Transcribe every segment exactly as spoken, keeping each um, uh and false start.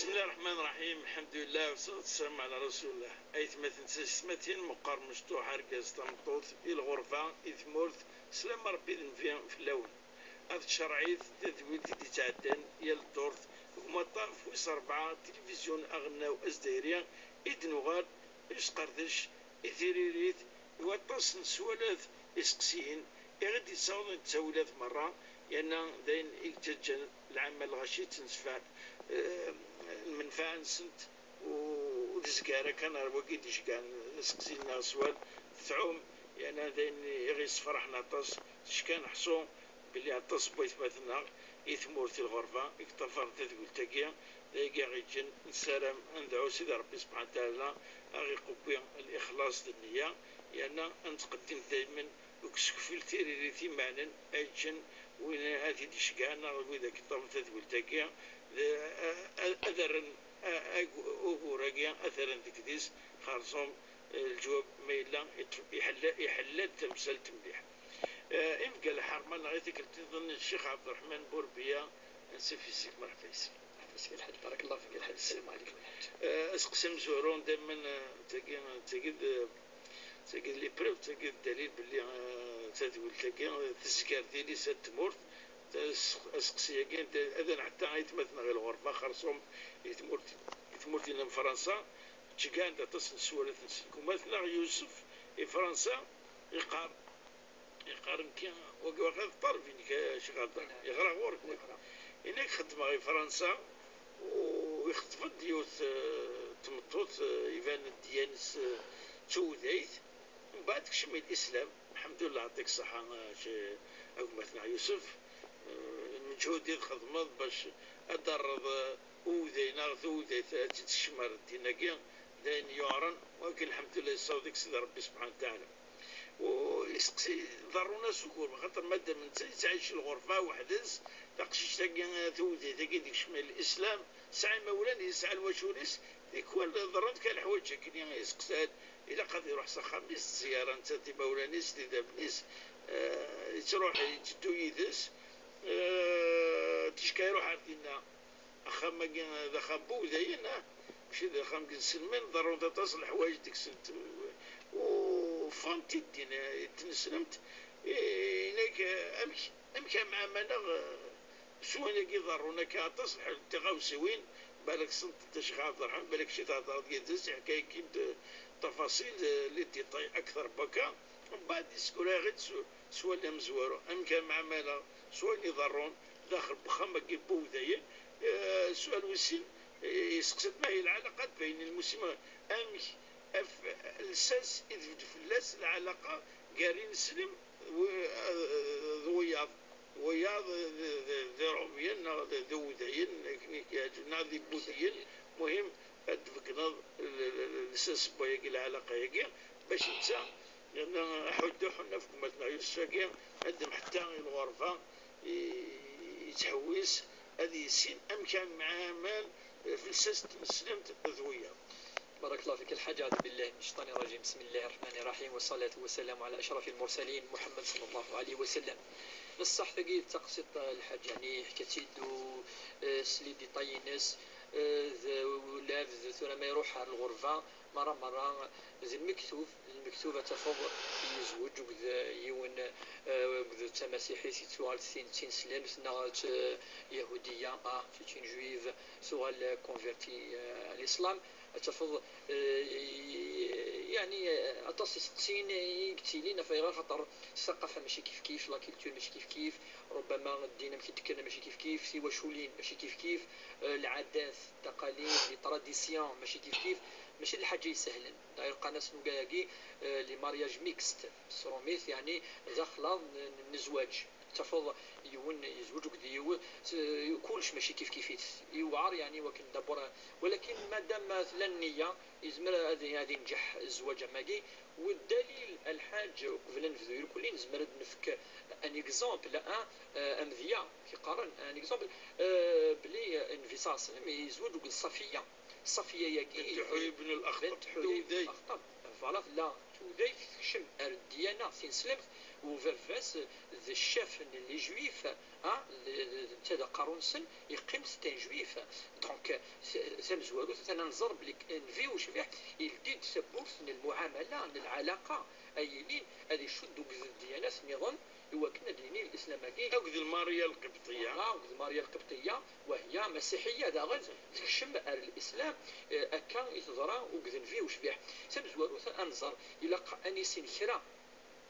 بسم الله الرحمن الرحيم، الحمد لله والصلاة والسلام على رسول الله. Aytmaten d taysetmatin, meqqar mecṭuḥ, argaz tameṭṭut, i lɣerba, i tmurt, slam Ṛebbi d nnbi fell-awen. At tcerɛit d tadwilt i d-ittɛeddan yal ddurt deg umaṭṭaf wis ṛebɛa, tilivizyu aɣelnaw azdayri, i d-nuɣal i usqerdec, i tiririt, i waṭas n sswalat, iseqsiyen, i ɣ-id-yettawḍen d ttawilat merra, yerna d ayen i yettaǧǧan lɛamma lɣaci d tnesfeɛ, eh, lmenfaɛa-nsent, u-, ur d-tezgi ara kan ɣer wagi i d-iceggɛen aseqsi neɣ sswal, tɛum, yerna d ayen i ɣ-yessefraḥen aṭas, s ccan ḥṣu belli aṭas n waytmaten-nneɣ i tmurt, i lɣerba, i yeṭṭafaren tadwilt-agi, d ayagi i ɣ-yeǧǧen nessaram ad nedɛu Sidi Ṛebbi Sebḥanu Taɛala a ɣ-iqewwi lixlaṣ d nniya, yerna ad nettqeddim daymen deg usekfel tiririt imeɛnen, ay yeǧǧen win ad t-id-iceggɛen neɣ d widak yeṭṭafen tadwilt-agi, d, a-, a-, ad rren, a-, ag-, ugur-agi, ad t-rren deg idis, xerṣum, eh, leǧwab ma yella iṭ-, iḥella-, iḥella-d tamsalt mliḥ. Eh, imeggal lḥerma neɣ i tikkelt-nniḍen n Ccix Ɛebderreḥman Burbiya, ansuf yes-k, merḥba yes-k. Merḥba yes-k a Lḥaǧ, barakallahu fik a Lḥaǧ, sslam ɛlikum a Lḥaǧ. Eh, aseqsi amezwaru, daymen, eh, tagi, tagi d, tagi d l'épreuve, tagi d ddalil belli, eh, tadwilt-agi, eh, tezger d ilisa n tmurt. As-, aseqsi-agi, d-, adan ḥetta aytmaten ɣer lɣerba, xerṣum i tmurt, i tmurt-nni n Fransa, ttceggɛen-d aṭas n sswalat-nsen. Gma-tneɣ Yusef i Fransa, iqqar, iqqar nekki, wagi waqa d ṭṭaleb-inek, a Ccix Ɛebderreḥman, yeɣra ɣur-k. Yenna-k xeddmeɣ i Fransa, u ixeṭṭeb-d yiwet, eh, tmeṭṭut, eh, iban-d ddeyya-ines, eh, d tuwdayt, mbeɛd tekcem i lislam. Lḥemdullah, yeɛṭik ṣṣeḥḥa, eh, a gma-tneɣ Yusef, eh, lmeǧhud i txedmeḍ bac ad d-terreḍ, eh, uwday neɣ tuwdayt ad tt-id-tekcem ar ddin-agi, d ayen yuɛren, walakin lḥemdullah yessaweḍ-ik Sidi Ṛebbi Sebḥanu Taɛala. U iseqsi, ḍerrun-as ugur, axaṭer madam netta yettɛic lɣerba weḥd-s, taqcict-agi, tuwdayt-agi d-ikecmen lislam, tesɛa imawlan, yesɛa lwacul-is, tikwal ḍerrunt kan leḥwayeǧ akken, iseqsa-d, ilaq ad iruḥ s axxam-is, d zziyara netta d imawlan-is, d idammen-is, eh, yettruḥ, yetteddu yid-s, eh, ticka iruḥ ar dinna. Axxam-agi d axxam n wudayen, ah, mačči d axxam n yiselman, ḍerrunt aṭas n leḥwayeǧ deg-sent. U ffɣent-id din i tneslemt, i-, inek, amek, amek am-, amanaɣ, eh, s wayen-agi ḍerrun akka aṭas n tiɣawsiwin, balak sent a Ccix Ɛebderreḥman, balak ci thedreḍ yid-s, iḥka-ak-id tafaṣil, eh, les détails akter n wakka, mbeɛd yessekra-yaɣ-id s, s walli amezwaru, amek am-, amanaɣ s wayen iḍerrun daxel n wexxam-agi n wudayen. Eh, sual wis sin, eh, yesteqsa-d ma hi lɛalaqa bayen lmuslimin, amek af lsas i tbedd fell-as lɛalaqa gar ineslem d wi-, eh, d wiyaḍ, wiyaḍ d, d, d Iṛumyen neɣ d, d Iwudayen, akken i k-yeɛǧeb, neɣ d Ibudiyen, muhim ad d-tbeggneḍ l-, l-, l-, lsas n wayagi, lɛalaqa-yagi, bac netta, yerna aḥuddu ḥunna f gma-tneɣ Yusef-agi, ad d-mḥetta i lɣerba, i-, yettḥewwis ad yissin amek ad nemɛamal f lsas n tneslemt d wiyaḍ. بارك الله فيك الحاج، أعوذ بالله من الشيطان الرجيم، بسم الله الرحمن الرحيم، والصلاة والسلام على أشرف المرسلين محمد صلى الله عليه وسلم. بصح تاقي تقصد الحاج، يعني حكيتي دو، آه، سلي ديطايينس، آه، ذ-، ولا ذ-، ثورة ما يروح على الغربة، مرة مرة ذ-، المكتوب المكتوبة تفض يزوج وكذا يون، آه، وكذا تمسيحي سي تسوغال تين، تين سلامت نغت، آه، يهودية، آه، c'est une juive، سوغال convertie، آه، à l'islam. تفض، آه، يعني، آه، أطاس يسقسين يقتيلين في غير خطر الثقافة ماشي كيف كيف، la culture ماشي كيف كيف، ربما الدين ماشي كيف كيف، سوى شولين ماشي كيف كيف، آه، العادات، التقاليد، les traditions ماشي كيف كيف، ماشي الحاجة يسهلن. داير قناة نوكاياكي، آه، les mariages mixtes، سروميث، يعني، داخلة ن-، ن-، نزواج. تفض يون يزوج وكذا يو-، س-، كلش ماشي كيف كيفيت. يوعر، يعني، وكن دابور. ولكن مادام مثلا النية، يزمر هذه، هذه ينجح الزواج ماكي. والدليل الحاج قبل نبدو يقول لي نزمر نفك un exemple، آه، آه، أمذية كي قارن un exemple، آه، بلي النبي صلى الله عليه وسلم يزوج وكذا صفية. صفية ياكي بنت حيي بن الأخطب. بنت حيي بن الأخطب. Voilà، لا، تودايت تكشم أر الديانة تنسلمت، U baba-s d ccaf n les juifs, ah, d, d, d, netta d aqerru-nsen, yeqqim c'est un juif. Donc, t-, tamezwarut, atan ad nẓer belli Nnbi ucbiḥ yeldi-d tawwurt n lmuɛamala, n lɛalaqa, ay yilin ad icudd ugdud n ddyanat nniḍen, iwakken ad yini lislam-agi. Akked Lmariya Lqibṭiyya. Voilà, akked Lmariya Lqibṭiyya, wahya masiḥiyya daɣen, tekcem ar lislam, eh, akka i teḍra akked Nnbi ucbiḥ. Tamezwarut, ad nẓer, ilaq ad nissin kra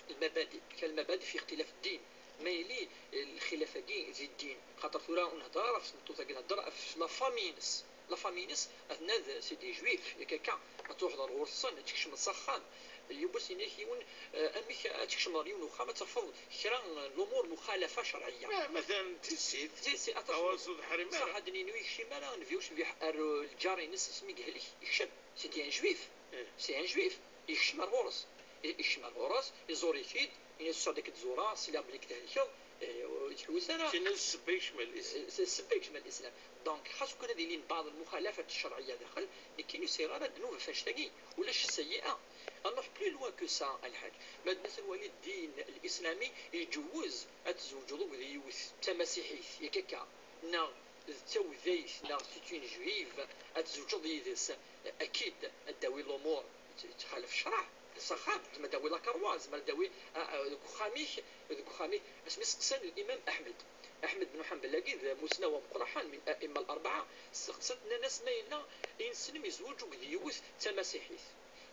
lmabadi, kra lmabadi fi ixtilaf ddin. Ma yili, eh, lxilaf-agi di ddin, xaṭer tura ur nhedder ara ɣef tmeṭṭut-agi, nhedder ɣef la famille-ines. La famille-ines, aten-a d, c'est des juifs, yak akka, ad truḥeḍ ar ɣur-sen, ad tkecmeḍ s axxam. Yiwwas ini-ak yiwen, eh, amek ad tkecmeḍ ar yiwen uxxam, ad tafeḍ kra n lumuṛ muxalafa cerɛiyya. Ah, matalan, d tissit, tissit, aṭas n, awazu d ḥrima. Ṣaḥ ad d-nini ur yekcim ara Nnbi ucbiḥ ar, eh, lǧar-ines, asmi yehlek, yekcem. C'était un juif. Eh. C'est un juif. Yekcem ar ɣur-s. I-, yekcem ar ɣur-s, iẓur-it-id, ini-as ur d-ak-d-zureɣ, sliɣ belli thelkeḍ, eh, ur yettḥewwis ara. Tin d ssebba yekcem ar lislam. Eh, s-, ssebba yekcem ar lislam. Donc, xas ukan ad ilin baɛḍ lmuxalafat ccerɛiyya daxel, nekkini ur sɛiɣ ara ddnub ɣef annect-agi, ulac sseyyi'a. Ad nruḥ plus loin que ça, a lḥaǧ. Ma d-nasa nwali ddin lislami iǧewwez ad tzewǧeḍ akked yiwet d tamasiḥit, yak akka, neɣ d tawdayt, neɣ c'est une juive, ad tzewǧeḍ yid-s, akid ad d-tawi lumuṛ t-, txalef ccreɛ. S axxam, tezmer ad d-tawi lakarwa, tezmer ad d-tawi, a, a, deg uxxam-ik, deg uxxam-ik. Asmi seqsan Limam Aḥmed, Aḥmed ben Ḥanbel-agi d amussnaw ameqqran min a'imma al-arbaɛa, seqsan-t, nnan-as ma yella ineslem izweǧ akked yiwet d tamasiḥit.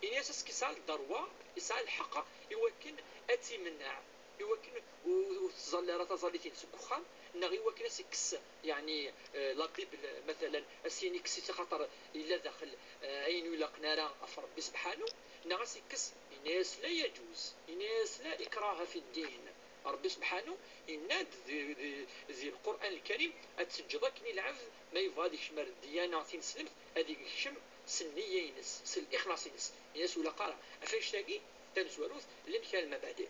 Ini-as, est-ce que yesɛa ddṛwa, yesɛa lḥeqq i wakken ad tt-imneɛ, i wakken ur, ur tettẓalli ara taẓallit-ines deg uxxam, neɣ i wakken ad s-ikkes, yeɛni, eh, la Bible, matalan, ad s-yini kkes-itt axaṭer yella daxel, eh, ayen ur ilaqen ara ɣef Ṛebbi sebḥanu, neɣ ad s-ikkes, ini-as la yaǧuz, ini-as la ikraha fi ddin. Ṛebbi sebḥanu yenna-d di, di, di Lqur'an Lkarim ad teǧǧeḍ akken i lɛebd ma yebɣa ad ikcem ar ddyana tineslemt ad ikcem s nniya-ines, s lixlaṣ-ines. Ini-as ur ilaq ara. Ɣef annect-agi, tamezwarut, llan kra n lmabadi.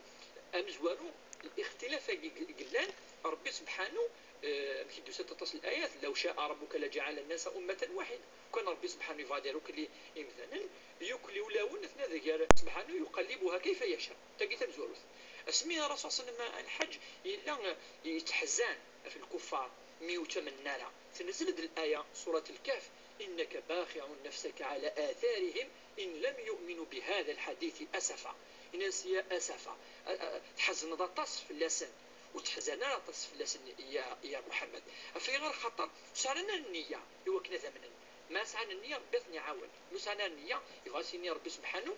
Amezwaru, lixtilaf-agi g-, yellan, Ṛebbi sebḥanu, eh, amek i d-usant aṭas n layat, لو شاء ربك لجعل الناس أمة واحدة. Kan Ṛebbi sebḥanu yebɣa ad irukli imdanen, yukli ulawen, aten-a d gar sebḥanu يقلبها كيف يشاء. Tagi tamezwarut. Asmi Rasul sallam a lḥaǧ yella, eh, yetteḥzan ɣef lkuffar, mi ur ttamnen ara. Tnezzel-d laya, surat Lkahf, إنك باخع نفسك على آثارهم إن لم يؤمنوا بهذا الحديث أسفا. Ini-as ya asafa. A, a, tḥezneḍ aṭas fell-asen. Ur tteḥzan ara aṭas fell-asen, ya, ya Muḥemmed. Ɣef ayɣer? Xaṭer ur sɛan ara nniya i wakken ad amnen. Ma sɛan nniya, Ṛebbi ad ten-iɛawen. Ma ur sɛan ara nniya, yebɣa ad s-yini Ṛebbi sebḥanu,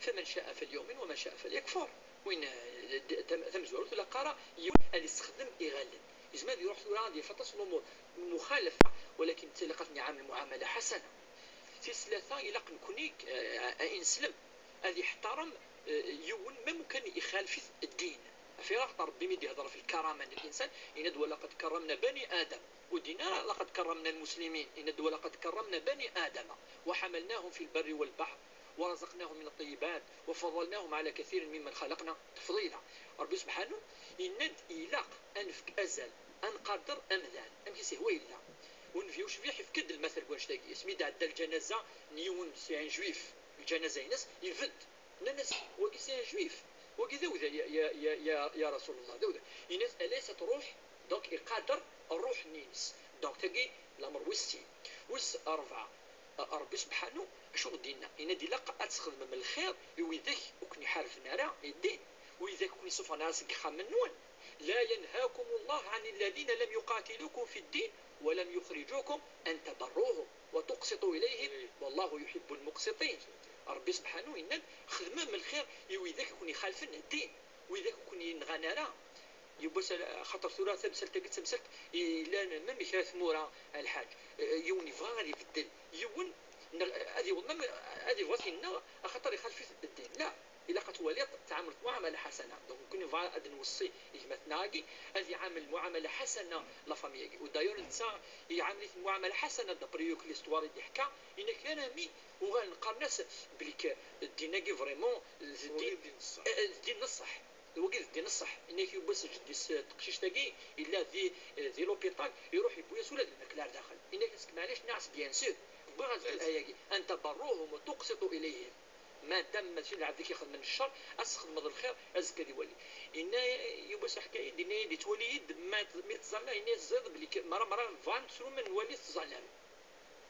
فمن شاء فليؤمن ومن شاء فليكفر. Win, eh, d-, tam-, tamezwarut, ilaq ara yiwen ad yessexdem iɣallen. Yezmer ad iruḥ tura ad yaf aṭas n lumuṛ muxalafa, walakin ilaq ad ten-iɛamel muɛamala ḥasana. Tis tlata, ilaq nekni, eh, a ineslem, ad iḥtarem, eh, yiwen, même kan ixalef-it ddin. Ɣef ayɣer? Axaṭer Ṛebbi mi d-ihder ɣef lkarama n linsan, yenna-d: ولقد كرمنا بني آدم. Ur d-yenni ara: لقد كرمنا المسلمين. Yenna-d: ولقد كرمنا بني آدم وحملناهم في البر والبحر ورزقناهم من الطيبات وفضلناهم على كثير ممن خلقنا تفضيلا. Ṛebbi sebḥanu yenna-d ilaq ad nefk azal, ad nqader amdan amek i s-ihwa yella. U Nnbi ucbiḥ yefka-d lmatal deg wannect-agi. Asmi d-tɛedda lǧanaza n yiwen, c'est un juif, lǧanaza-ines, ibedd. Nnan-as: wagi c'est un juif, wagi d awday, ya, ya, ya, ya, ya Rasul Llah, d awday. Yenna-as: أليست روح؟ Donc iqader ṛṛuḥ-nni-ines. Donc tagi lameṛ wis sin. Wis ṛebɛa, Ṛebbi sebḥanu acu ɣ-d-yenna? Yenna-d ilaq ad txedmem lxir i widak ur ken-iḥarben ara i ddin, widak ur ken-isuffɣen ara seg yixxamen-nwen. لا ينهاكم الله عن الذين لم يقاتلوكم في الدين ولم يخرجوكم أن تبروهم وتقسطوا إليهم والله يحب المقسطين. Ṛebbi sebḥanu yenna-d: xedmem lxir i widak i ken-ixalfen ddin, widak ur ken-yenɣan ara. Yiwwas, xaṭer tura tamsalt-agi d tamsalt yellan même kra tmura, a lḥaǧ. Eh, yiwen yebɣa ad ibeddel yiwen, neɣ ad iweḍ même ad yebɣu ad t-yenɣ, axaṭer ixalef-it ddin. La, ilaq ad twaliḍ tɛamleḍ muɛamala ḥasana. Donc, nekkni nebɣa ad nweṣṣi gma-tneɣ-agi ad iɛamel muɛamala ḥasana la famille-agi. U d'ailleurs, netta iɛamel-it muɛamala ḥasana, d'après yakk l'histoire i d-iḥka, yenna-k armi uɣalen qqaren-as belli ddin-agi vraiment d ddin, eh, eh, d ddin n ṣṣeḥ. D wagi d ddin ṣṣeḥ. Yenna-k yiwwas jeddi-s teqcict-agi yella di, di l'hôpital, iruḥ yewwi-yas ula d lmakla ar daxel. Yenna-k: est-ce que, maɛlic, nniɣ-as bien sûr, wwiɣ-as-d l'aya-agi: أن تبروهم وتقسطوا إليهم. Madam mačči d lɛebd i k-ixedmen ccer, ad s-txedmeḍ lxir, azekka ad iwali. Yenna, yiwwas iḥka-yi-d, yenna-yi-d, yettwali-yi-d, ma, mi ttẓalla, yenna-yi-d, teẓriḍ belli k-, mara, mara bɣan ttrumen nwali tettẓallam.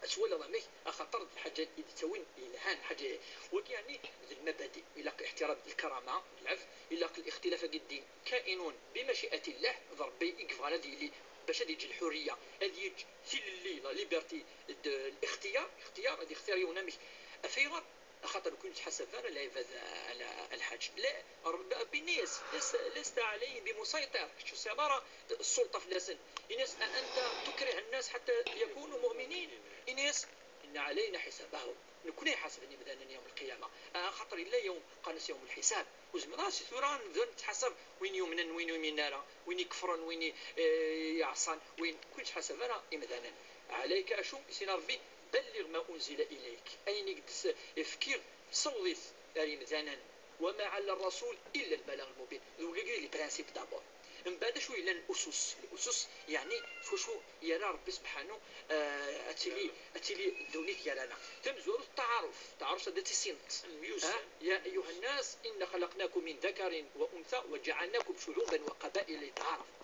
Ad twaliḍ amek, axaṭer d lḥaǧa i d-ttawin yelhan, lḥaǧa wagi, yeɛni, d lmabadi. Ilaq iḥtiram, lkarama, lɛebd, ilaq lixtilaf-agi ddin, kainun bimaci'atillah, d Ṛebbi i yebɣan ad yili, bac ad yeǧǧ lḥurriya, ad yeǧǧ tilelli, la liberté, d lixtiyar, lixtiyar, ad yextir yiwen amek. Af ayɣer? Axaṭer ur ken-yettḥasab ara lɛibad, a, a, a lḥaǧ. La, Ṛebbi, Ṛebbi yenna-yas, "Lasta, lasta ɛalayhim bimusayṭir", kečč ur tesɛiḍ ara ssulṭa fell-asen. Yenna-yas, "A anta tukrih nnas ḥatta yakunu mu'minin?" Yenna-yas, "Inna ɛalayna ḥisabahum." Nekkni iḥasben imdanen yawm lqiyama. Axaṭer yella yawm, qqaren-as yawm lḥisab. Ur zmireɣ ara si tura ad nebda nettḥasab win yumnen, win ur yuminen ara, win ikefren, win i, eh, iɛṣan, win, ur ken-yettḥasab ara imdanen. Ɛalayka acu? Issin Ṛebbi, "Balliɣ ma unzila ilayk." Ayen i k-d-s-, fkiɣ, sewḍ-it ar yimdanen. "Wa ma ɛala ṛṛasul illa lbalaɣ lmubin." D wigagi i d les principes d'abord. Mbeɛd acu yellan lusus? Lusus, yeɛni s wacu yerra Ṛebbi sebḥanu, eh, ad tili, ad tili ddunit gar-aneɣ. Tamezwarut, ttaɛaruf. Ttaɛaruf, ad tissineḍ. Nemyussan. Ha? "Ya ayyuha nnas, inna xalaqnakum min dakarin wa untha wa ǧaɛalnakum shuɛuban wa qabaila li taɛarafu."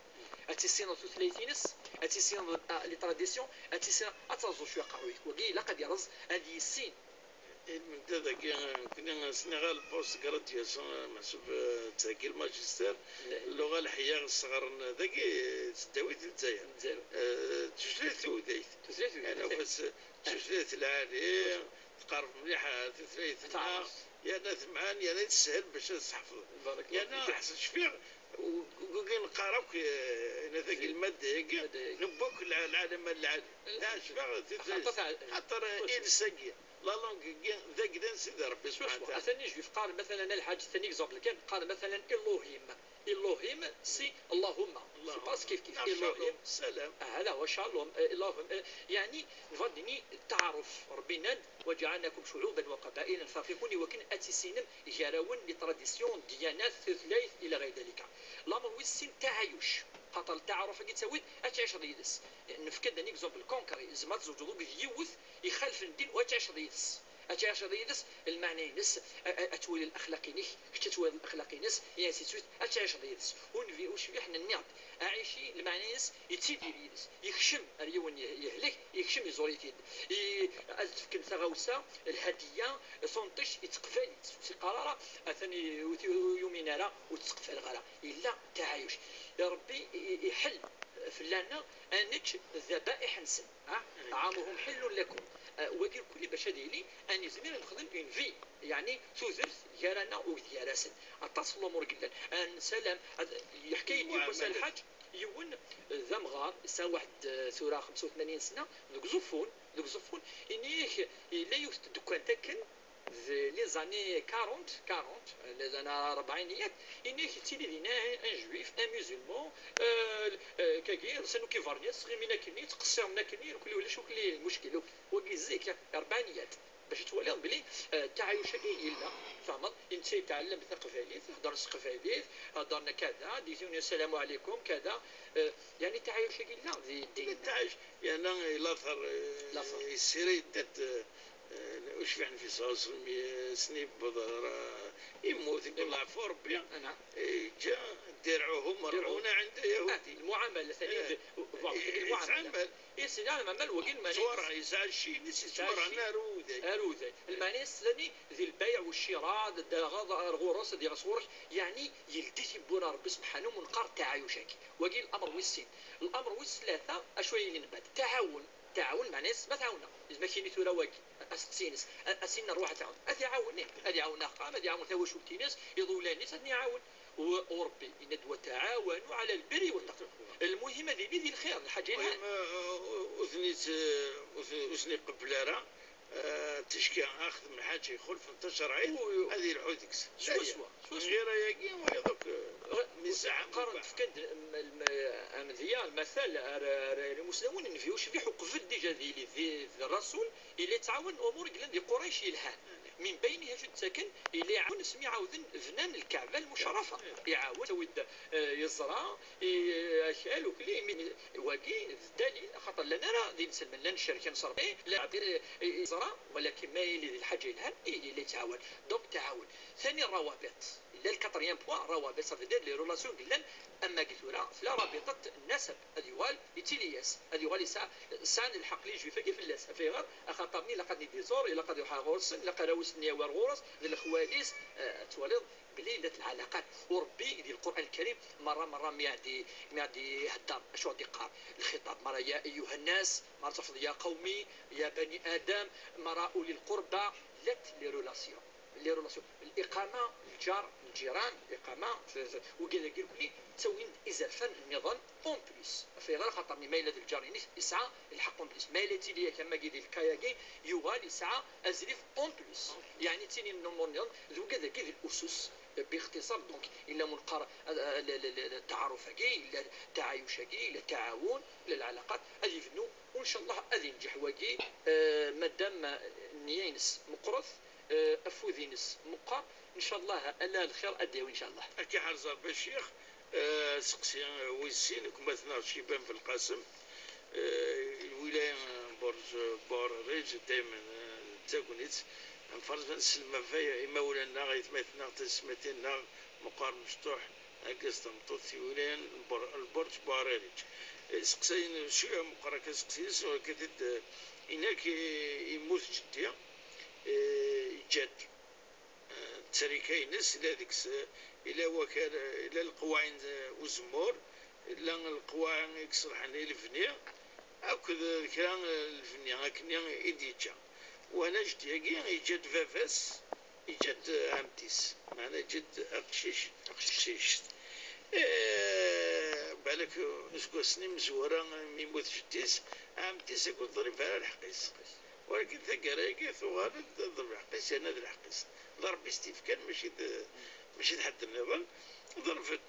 Ad tissineḍ tutlayt-ines, ad tissineḍ, ah, les traditions, ad tissineḍ, ad terẓeḍ cwiya aqerruy-ik. Wagi ilaq ad yerẓ, ad yissin. Ilmend dagi, nekkni sniɣ-as la post-graduation, meḥsub, eh, ttheggi lmajistir, lluɣa leḥya sɣaren dagi, tesdawit n Lezzayer. Lezzayer. Eh, tutlayt tudayt. Tutlayt tudayt. Yerna ufas tutlayt lɛali, tqerreb mliḥ ɣer tutlayt-nneɣ, yerna temɛen, yerna teshel bac ad tḥefḍeḍ. Yerna ḥsen cfiɣ, u-, u-, neqqar akk, eh, yerna tagi lmadda-agi, lmadda-agi, newwi akk lɛ-, lɛalama n lɛali. Neɛjeb-aɣ tutlayt, xaṭer iles-agi, la langue-agi, d agdan Sidi Ṛebbi subḥanahu wa taɛala. Atan i je vais qqaren, mathalan, a lḥaǧ, c'est un exemple kan, qqaren, mathalan, Elohim. Elohim, c'est Allahumma. C'est pas kif kif. Elohim. Shalom. Ah, هذا هو shalom. Eh, Elohim. Eh, yeɛni, nbɣa ad d-nini ttaɛaruf. Ṛebbi yenna-d, "وجعلناكم شعوبا وقبائل لتعارفوا", i wakken ad tissinem gar-awen les traditions, ddyanat, tutlayt, ila ɣayr dalika. Lamer wis sin, ttaɛayuc. Xaṭer ttaɛaruf-agi ttawi-d, ad tɛiceḍ yid-s. Nefka-d un exemple concret. Tzemreḍ ad tzewǧeḍ akked yiwet ixalfen ddin u ad tɛiceḍ yid-s. Ad tɛiceḍ yid-s, lmeɛna-ines, a, a, ad twali laxlaq-inek, kečč ad twaliḍ laxlaq-ines, et ainsi de suite, ad tɛiceḍ yid-s. Ur nbi-, ur cbiḥ, nniɣ-d, aɛici, lmeɛna-ines, yettidir yid-s, yekcem ar yiwen ye-, yehlek, yekcem iẓur-it-id. I, ad d-fken taɣawsa, lhadiya, tunṭict, yettqbal-itt, ur s-yeqqar ara, atan i, ur t-, ur yumin ara, ur tt-ttqbaleɣ ara. Yella ttaɛayuc. Ṛebbi i, i, iḥell fell-aneɣ ad nečč ddabaiḥ-nsen. Ha? "طعامهم حل لكم". Ah, wagi kulli bac ad yili, ad nizmir ad nexdem une vie, yeɛni tudert gar-aneɣ u gar-asen. Aṭas n lumuṛ i yellan. Ad nsalam, ad, yeḥka-yi-d yiwwas a lḥaǧ, yiwen, eh, d amɣar, yesɛa waḥed, eh, tura xemsa u tmanyin sna, deg Uẓeffun, deg Uẓeffun, ini-ak, yella yiwet n tdekkant akken, d les années quarante, quarante, les années ṛebɛiniyat, ini-ak yettili dinna un juif, un musulman, euh, euh, kagi, lsan akk ibernyas, ttɣimin akkenni, ttqeṣṣiren akkenni, nekkni ulac akk li lmuckil, wagi zik, ṛebɛiniyat. Bac ad twaliḍ belli, euh, ttaɛayuc-agi yella, tfehmeḍ, netta yetɛellem taqbaylit, heddren s teqbaylit, heddren kada, d-, ssalamu ɛlikum, kada, euh, yeɛni ttaɛayuc-agi yella di ddin. Ttaɛayuc, yerna later, euh, later, yessira yedda-d, euh, Eh, ur cfiɣ Nnbi ṣella Llahu ɛalayhi wa sallam, eh, ass-nni yewweḍ ɣer, eh, yemmut, yewweḍ leɛfu Ṛebbi, yeǧǧa dirɛuhu merɛuna ɛinda yahudi. Ah, lmuɛamala, tani d-, bon, deg lmuɛamala. Yettɛamal. Yettɛamal, wagi lmeɛna-ines. Yettwarɣ, yesɛa cci-ines, yettwarɣ ar uday. Ar uday. Lmeɛna-ines tani di lbayɛ u ccira, ad d-taɣeḍ ar ɣur-s, ad yaɣ sɣur-k, yeɛni yeldi tiwwura n Ṛebbi subḥanahu, neqqar ttaɛayuc-agi. Wagi lameṛ wis sin. Lameṛ wis tlata, acu ay yellan mbeɛd? Ttaɛawun. Ttaɛawun, meɛna-s ma tɛawneɣ, yezmer ad k-yini tura wagi, asteqsi-ines, a, a s-in rwaḥ ad tɛawen. Ad t-iɛawen, ih, ad iɛawen axxam, ad iɛawen tawacult-ines, iḍulan-is, ad ten-iɛawen. U, u Ṛebbi yenna-d, "وتعاونوا على البر والتقوى". Lmuhim ad yili di lxir, lḥaǧa yelhan. Lmuhim, uh, ur ten-it-, uh, ur ten-, ur ten-iqebbel ara, uh, ticki ad xedmen lḥaǧa ixulfen tacerɛit, ad yelḥu deg-s. Swaswa, swaswa. Ɣir ayagi, wayeḍ akk, uh, qqaren, fkan-d, m-, m-, amedya, lmatal, ar, ar, ar imusnawen, nnbi ucbiḥ uqbel déjà d yili d, d Rasul, yella yettɛawan umur i yellan di Qurayc yelhan. Min bayniha, acu d-ttaken? Yella iɛawen asmi ɛawden bnan Lkaɛba lmucerrafa. Iɛawen, tawi-d, eh, yeẓra, i, akal, ukli, imi, wagi d ddalil, axaṭer llan ara d inselmen, llan cerken s Ṛebbi, llan, eh, yeẓra, walakin ma yili di lḥaǧa yelhan, yili la yettɛawan. Donc, taɛawen. Thani, rawabit. Yella le quatrième point, rawabit, ça veut dire les relations yellan, am wagi tura, tella rabiṭat n nasab, ad yuɣal yettili-yas, ad yuɣal yesɛa, sɛan lḥeqq les juifs-agi fell-as. Af ayɣer? Axaṭer-nni ilaq ad ten-id-iẓur, ilaq ad iruḥ ɣur-sen, ilaq arraw-is ad ten-yawi ar ɣur-s, d lexwal-is, eh, ad twaliḍ belli llant lɛalaqat. U Ṛebbi di Lqur'an Lkarim, merra, merra mi ɛad i, mi ɛad ihedder, acu ad iqqar? Lxiṭab, merra, يا أيها الناس, merra tafeḍ يا قومي، يا بني آدم, merra أولي القربى, llant les relations. Les relations. Liqama, lǧar, lǧiran, liqama, t-, t-, wigad-agi nekkni ttawin-d izerfan nniḍen en plus. Af ayɣer? Axaṭer-nni ma yella d lǧar-inek, yesɛa lḥeqq en plus. Ma yella yettili-yak am wagi di lkay-agi, yuɣal yesɛa azrif en plus. Yeɛni ttinin lumuṛ nniḍen, d wigad-agi d lusus, bixtiṣar. Donc, illa ma neqqar, eh, eh, le, le, le, le, taɛaruf-agi, illa taɛayuc-agi, illa taɛawun, illa lɛalaqat, ad yebnu, u ncallah ad yenǧeḥ wagi, eh, madam nniya-ines meqqret, eh, afud-ines meqqer, ncallah ala lxir ad d-yawi, ncallah. Ad k-iḥrez Ṛebbi a ccix. Eh, seqsi wis sin, gma-tneɣ Ciban Belqasem, eh, lwilaya n Burǧ Buɛririǧ, daymen, eh, d tagnit. Nferrez ad nsellem ɣef imawlan-nneɣ, aytmaten-nneɣ, taysetmatin-nneɣ, meqqar mecṭuḥ, argaz, tameṭṭut, iwlayen n Bur-, n Burǧ Buɛririǧ. Eh, seqsayen cwiya meqqar akka seqsi-ines, ur akka-t-id, eh, inak, eh, yemmut jeddi, eh, yeǧǧa-d, eh, ttrika-ines, ila deg-s, eh, ila wakal, eh, ila leqwaɛi n, eh, uzemmur, ila leqwaɛi i iṣelḥen i lebni, akked, eh, kra, eh, lebni akkenni i d-yeǧǧa. Wahna jeddi-agi yeǧǧa-d baba-s, yeǧǧa-d ɛemti-s, meɛna yeǧǧa-d aqcic, aqcic. Eh, balak iseggasen imezwura mi yemmut jeddi-s, ɛemti-s akked ḍrib ara lḥeqq-is. Walakin taggara-agi tuɣal-d ḍrib lḥeqq-is, yerna d lḥeqq-is. D Ṛebbi s-t-ifkan, mačči d, mačči d ḥedd nniḍen. Ḍreb-d.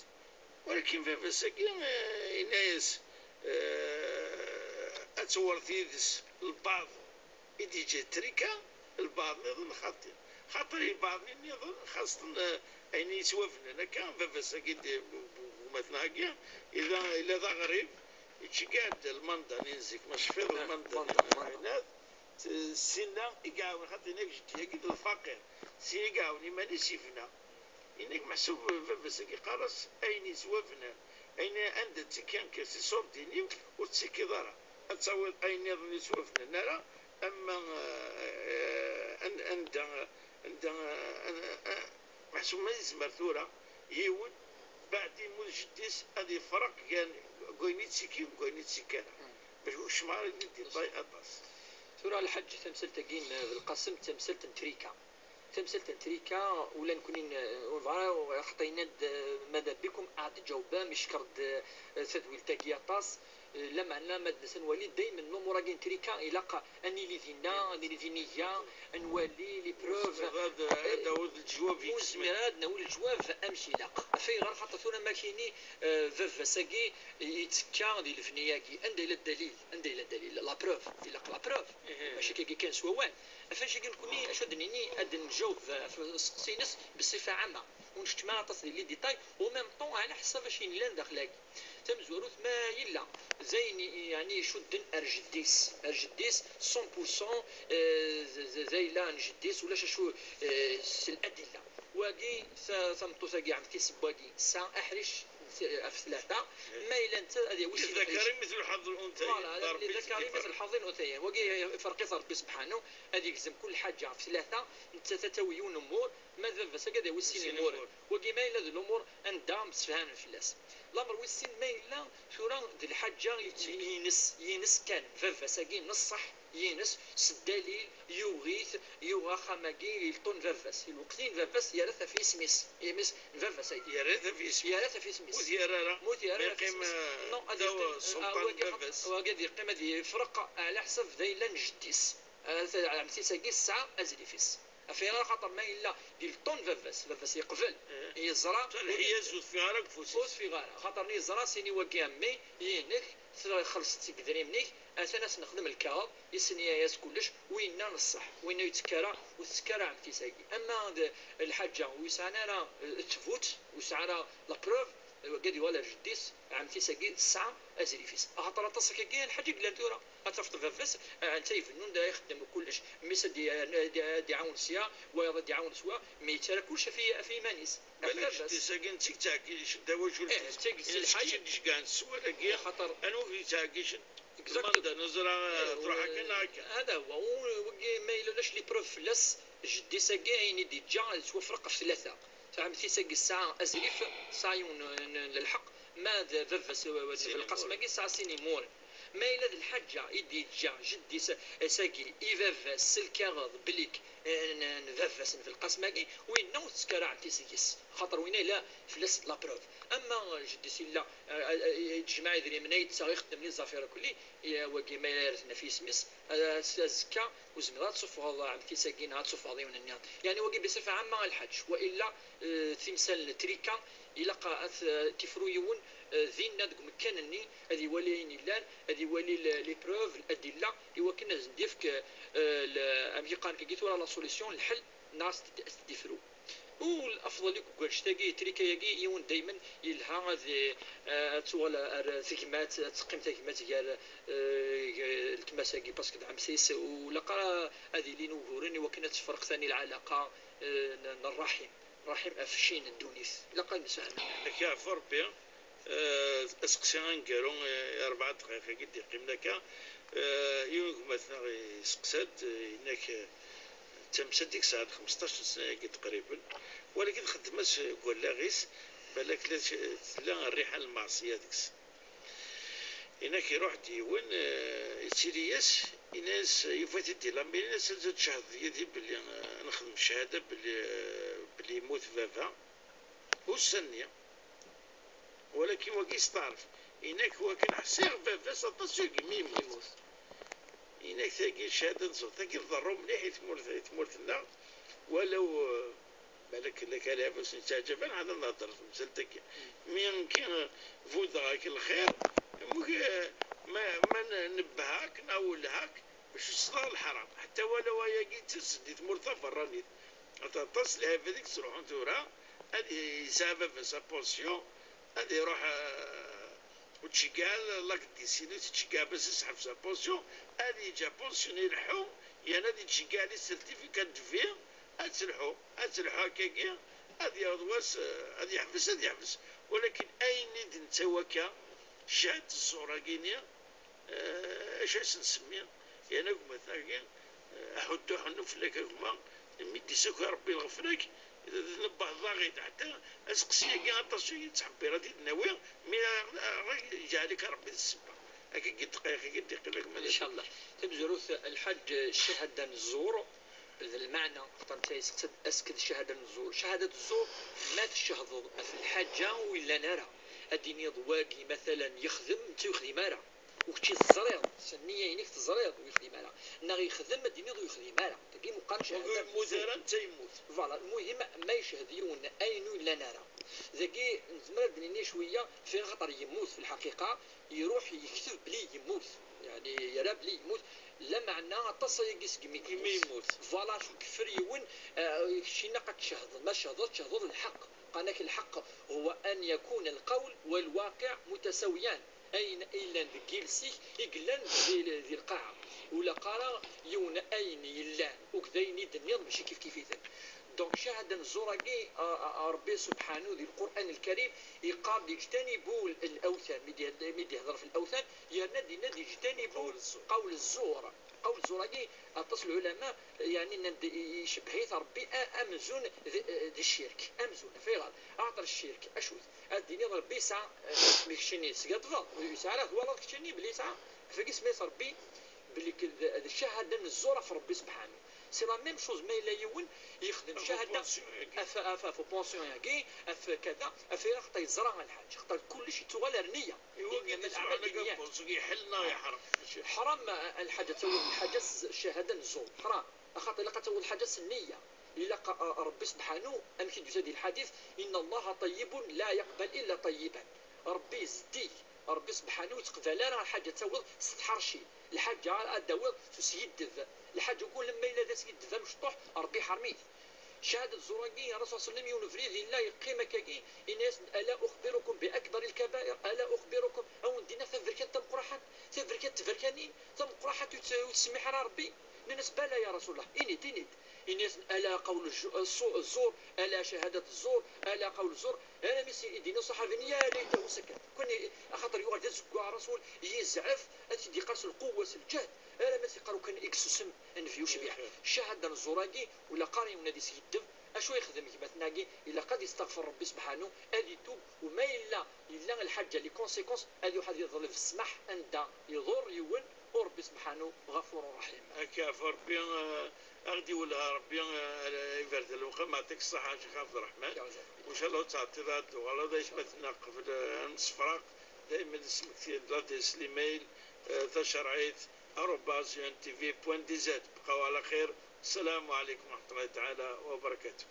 Walakin baba-s-agi, eh, yenna-yas, eh, ad tewret yid-s lbaɛḍ i d-yeǧǧa ttrika, lbaɛḍ nniḍen xaṭi. Xaṭer lbaɛḍ nniḍen, xaṣṣen, eh, ayen yettwabnan akka, baba-s-agi d, bu-, bu-, bu-, gma-tneɣ-agi, yella, yella d aɣrib, yettceggiɛ-d lmanḍa-nni n zik, ma tecfiḍ, lmanḍa-nni n ɛinad, t-, sinna i iɛawen, xaṭi inak jeddi-agi d lfaqir, sinna i iɛawen iman-is yebna. Inak meḥsub baba-s-agi yeqqar-as ayen yettwabnan, ayen anda ttekkan kan si ṣṣurdin-iw ur tettekkiḍ ara. Ad tawiḍ ayen nniḍen yettwabnan ara, ama, eh, an-, anda, anda, eh, eh, meḥsub ma yezmer tura yiwen, baɛd yemmut jeddi-s, ad yefreq gar deg wayen yettekki deg wayen yettekki ara. Bac ur kecmeɣ ara di détail aṭas. Tura, Lḥaǧ, tamsalt-agi n Belqasem d tamsalt n trika. Tamsalt n trika, ula nekkni n-, ur nebɣi ara, xaṭer yenna-d, eh, ماذا بكم, ad d-ǧawbem, icekkeṛ-d, eh, tadwilt-agi aṭas. Eh, lameɛna ma d-nas ad nwali, daymen lumuṛ-agi n trika, ilaq ad nili dinna, ad nili dinna, ad nwali les preuves. Ad, ad d-tawiḍ leǧwab. Ur nezmir ara ad nawi leǧwab amek ilaq. Af ayɣer? Xaṭer tura ma k-ini, eh, baba-s-agi yettekka di lebni-agi. Anda yella ddalil? Anda yella ddalil? La preuve. Ilaq la preuve. Mačči akka kan s wawal. Ɣef wannect-agi nekkni, acu ad d-nini, ad d-nǧaweb ɣef useqsi-ines bṣifa ɛama. Ur nkeččem ara aṭas di les détails, au même temps ɛla ḥsab acu yellan daxel-agi. Tamezwarut, ma yella d ayen, yeɛni, icudden ar jeddi-s, ar jeddi-s, cent pour cent, eh, d, d, d ayla n jeddi-s, ulac acu, eh, s ladilla. Wagi, ta-, tameṭṭut-agi, ɛemti-s n wagi, tesɛa aḥric ɣef tlata, ma yella netta ad yawi sin iḥricen. للذكر مثل حظ الأنثيين. Voilà, للذكر مثل حظ الأنثيين. Wagi, iferq-it Ṛebbi sebḥanu, ad yegzem kull ḥaǧa ɣef tlata, nettat ad tawi yiwen umur, ma d baba-s-agi ad yawi sin imuren. Wagi ma yella d lumuṛ anda msefhamen fell-as. Lameṛ wis sin, ma yella tura d lḥaǧa i, ines, ines kan, baba-s-agi n ṣṣeḥ, ines, s ddalil, yuɣ-it, yuɣ axxam-agi, yeṭṭun baba-s. I lweqt-in baba-s yerra-t ɣef yisem-is, imi-s n baba-s-agi. Yerra-t ɣef yisem-is. Yerra-t ɣef yisem-is. Ur t-yerra ara. Ma ur t-yerra ara ɣef yisem-is. Non, ad yeqqim, ah, wagi, wagi ad yeqqim ad yefreq ɛla ḥsab d ayla n jeddi-s. Ah, ɛemti-s-agi tesɛa azrif-is. Ɣef ayen ara xaṭer ma yella di le temps n baba-s, baba-s yeqbel, yeẓra. Lḥiya-s ur teffiɣ ara deg ufus-is. Ur teffiɣ ara, xaṭer yeẓra sini wagi a mmi, yinek, txelṣeḍ-tt deg idrimen-ik, atan ad s-nexdem lkaɣeḍ, isenya-yas kullec, winna n ṣṣeḥ, winna ur yettekka ara, ur tettekka ara ɛemti-s-agi. Ama d lḥaǧa ur yesɛan ara, eh, ttbut, ur yesɛi ara la preuve, wagi ad yuɣal ar jeddi-s, ɛemti-s-agi tesɛa azrif-is. Axaṭer aṭas akkagi a lḥaǧ i yellan tura. Ad tafeḍ baba-s, eh, netta ibennun da ixeddem kullec, mmi-s ad d-, ad d-, ad d-iɛawen sya, wayeḍ ad d-iɛawen s wa, mi yettarra kullec ɣef i-, ɣef yiman-is. Balak jeddi-s-agi netta i yettɛeggicen tawacult-is. Eh, d tagi s lḥaǧa. Netta i d-icegɛen s sswal-agi. Axaṭer anwa i yettɛeggicen? Exact. Demande, neẓra, eh, eh, truḥ akka neɣ akka. Hada huwa. U-, wagi ma yella ulac les preuves fell-as, jeddi-s-agi ayen i d-yeǧǧa yettwafreq ɣef tlata. Ɛemti-s-agi tesɛa azrif, tesɛa yiwen n, n, n lḥeqq, ma d baba-s, eh, d Belqasem-agi tesɛa sin imuren. Ma yella d lḥaǧa i d-yeǧǧa jeddi-s, eh, s-agi, i baba-s s lkaɣeḍ belli k-, eh, n, n baba-s n Belqasem-agi, winna ur tettekka ara ɛemti-s deg-s, xaṭer winna yella fell-as la preuve. Ama jeddi-s yella, eh, eh, eh, yettjemmeɛ idrimen, ay yettaɣ, ixeddem les affaires akkelli, ya, wagi ma yella yerret ɣef yisem-is, eh, az-, azekka ur zmireḍ ad tsuffɣeḍ ɛemti-s-agi neɣ ad tsuffɣeḍ yiwen nniḍen. Yeɛni wagi biṣifa ɛamma a lḥaǧ, wa illa, eh, timsal n trika, ilaq ad t-, ad t-ifru yiwen, eh, dinna deg umekkan-nni, ad iwali ayen illan, ad iwali le-, les preuves, l'adilla, i wakken ad sen-d-yefk, eh, le-, amek i qqaren akkagi tura la solution, lḥel, neɣ ad s-t-, ad s-t-id-ifru. U afḍel akk deg wannect-agi, trika-agi, yiwen daymen yelha ad, eh, ad tuɣal ar tegmat, ad teqqim tegmat gar, eh, g-, letma-s-agi, parce que d ɛemti-s, u ilaq ara ad ilin uguren i wakken ad tefreq tani lɛalaqa, eh, n, n ṛṛaḥim. Ṛṛaḥim ɣef cci n ddunit. Ilaq ad nessefhem. Ad k-yeɛfu Ṛebbi. Eh, aseqsi aneggaru, eh, rebɛa dqayeq-agi d-yeqqimen akka. Eh, yiwen n gma-tneɣ yesteqsa-d, eh, yenna-k, eh, d tamsalt i yesɛan xmesṭac n ssna-agi tqriben, walakin txeddem-as deg wallaɣ-is, balak la t-, tella rriḥa n lmeɛṣiyya deg-s. Yenna-k iruḥ-d yiwen, eh, yettili-yas, yenna-yas, yufa-t-id di lamiri, yenna-yas ad tcehdeḍ yid-i belli, eh, nexdem cchada belli, eh, belli yemmut baba. Ussan-nni, walakin wagi yesteɛref. Yenna-k wakken ḥṣiɣ baba-s aṭas segmi yemmut. Yenna-k tagi cchada n ẓẓur, tagi tḍerru mliḥ i tmurt, i tmurt-nneɣ, walaw, eh, balak lak ala bas nettaɛǧab ad nehder temsalt-agi. Mi nekki, eh, buddeɣ-ak lxir, amek, eh, ma, ma n-, nebbeh-ak neɣ welleh-ak, bac ur tesleḍ leḥram. Ḥetta walaw ayagi yettas-d di tmurt taberranit. Aṭas lɛibad i yettruḥun tura, ad yesɛa baba-s apensyon, ad iruḥ, eh, ur ttceggiɛ la, la médecine, ur tettceggiɛ baba-s ad yeḥbes apensyon, ad yeǧǧ apensyon ileḥḥu, yerna ad yettceggiɛ les certificats de vie, ad telḥu, ad telḥu akkagi, ad yaweḍ wass, eh, ad yeḥbes, ad yeḥbes. Walakin ayen i d-netta wakka, cehd ẓẓur-agi-ni, eh, acu i s-nsemmi? Yerna gma-tneɣ-agi, eh, aḥuddu ḥunnu fell-ak a gma, mi d-isaki Ṛebbi lɣefla-k, d, d, nebbeḥ daɣit, ḥetta aseqsi-agi aṭas i yettḥebbir ad t-id-nawi, mi ara, ara yeǧɛel-ik Ṛebbi d ssebba. Akka i d-ddqayeq-agi d-iqqim a gma. Incallah. Tamezwarut, lḥaǧ, ccahada n zzur, d lmeɛna, xaṭer netta yesteqsa-d asked ccahada n zzur. Ccahada n zzur, ma tcehdeḍ ɣef lḥaǧa ur yellan ara, ad d-tiniḍ wagi, matalan, yexdem, netta ur yexdim ara. U kečči teẓriḍ, s nniya-inek teẓriḍ ur yexdim ara. Neɣ yexdem, ad d-tiniḍ ur yexdim ara. Dagi meqqar ccahada. Ur yemmut ara, netta yemmut. Voilà, lmuhim, ma yeched yiwen ayen ur yellan ara. Dagi, nezmer ad d-nini cwiya, fi axaṭer yemmut, fi lḥaqiqa, iruḥ yekteb bli yemmut. Yeɛni, yerra bli yemmut. Lameɛna, aṭas ayagi segmi yemmut. Segmi yemmut. Voilà, acu yeffer yiwen, eh, kečč ilaq ad tcehdeḍ. Ma tcehdeḍ, tcehdeḍ lḥeqq. Qqaren-ak lḥeqq, هو أن يكون القول والواقع متساويان. Ayen i yellan deg yiles-ik, i yellan di, di lqaɛa. Ur ilaq ara yiwen ayen yellan, akked ayen i d-tenniḍ, mačči kifkif-iten. Donc, ccahada n zzur-agi, a, a, a, Ṛebbi subḥanu di Lqur'an Lkarim, yeqqar-d: اجتنبوا الأوثان. Mi d-, mi d-ihder ɣef lawtan, yerna d-yenna-d: اجتنبوا قول الزور. Qawl zzur. Qawl zzur-agi, aṭas n lɛulama, yeɛni, nnan-d i-, icebbeḥ-it Ṛebbi a-, amzun d, d ccirk. Amzun, ɣef ayɣer? Axaṭer ccirk, acu-t? Ad d-tiniḍ Ṛebbi yesɛa, eh, mi keččini tesgaṭbeḍ, ur yesɛi ara, twalaḍ keččini belli yesɛa. Ɣef wagi semma-yas Ṛebbi belli k-, d, d ccahada n zzur ɣef Ṛebbi subḥanu. C'est la même chose ma yella yiwen yexdem ccahada ɣef, ɣef, ɣef upensyon-agi, ɣef kada, ɣef ayɣer? Axaṭer yeẓra a lḥaǧ, axaṭer kullec yettuɣal ar nniya. Iwagi innama d-isruḥen lɛamal akka binniyat. Ḥram, a, a lḥaǧ ad tawiḍ lḥaǧa s ccahada n zzur. Ḥram. Axaṭer ilaq ad tawiḍ lḥaǧa s nniya. Ilaq, a, Ṛebbi subḥanu, amek i d-yusa di lḥadit, إن الله طيب لا يقبل إلا طيبا. Ṛebbi zeddig, Ṛebbi subḥanu ur yettqbal ara lḥaǧa taweḍ s tḥerci, lḥaǧa ad d-taweḍ s usgiddeb, lḥaǧa ulamma yella d asgiddeb amecṭuḥ, Ṛebbi iḥerm-it. Ccahadat ẓẓur-agi, Ṛṛasul صلى الله عليه وسلم, yiwen ubrid yella yeqqim akkagi, yenna-yasen: ألا أخبركم بأكبر الكبائر؟ ألا أخبركم, a wen-d-iniɣ taberkant tameqqraḥant, taberkant tberkanin, tameqqraḥant ur tt-, ur tettsemmiḥ ara Ṛebbi? Nnan-as: بلى يا رسول الله, ini-d, ini-d. Yenna-yasen: ألا قول الج-, الصو-, الزور, ألا شهادة الزور, ألا قول الزور. Armi s i d-yenna uṣaḥabi-nni: يا ليته سكت. Kan i-, axaṭer yuɣal d azeggaɣ Ṛṛasul, yezɛef, ad t-id-yeqqar s lqewwa, s lǧehd, armi s-yeqqar ukan i yessusem Nnbi ucbiḥ. Ccahadat ẓẓur-agi, ula qqar yiwen ad yesgeddeb, acu yexdem gma-tneɣ-agi? Ilaq ad yesteɣfer Ṛebbi subḥanu, ad itub, u ma yella, yella lḥaǧa, les conséquences, ad iruḥ ad yeḍleb ssmaḥ anda iḍur yiwen, u Ṛebbi subḥanu ɣafur ṛaḥim. Ad k-yeɛfu Ṛebbi, eh, ad ɣ-d-iwelleh Ṛebbi, eh, iberdan lewqam, yeɛṭik ṣṣeḥḥa a Ccix Ɛebderreḥman. Yaɛni. U ncallah ur tettɛeṭṭileḍ ara ad d-tuɣaleḍ, ay atmaten-nneɣ, qbel, eh, ad nessefraq, daymen ad d-nesmekti l'adresse, l'email, eh, tacerɛit, arobase U N T V point D Z. Bqaw ɛla xir. Ssalamu ɛalaykum wa raḥmatullahi taɛala wa barakatuh.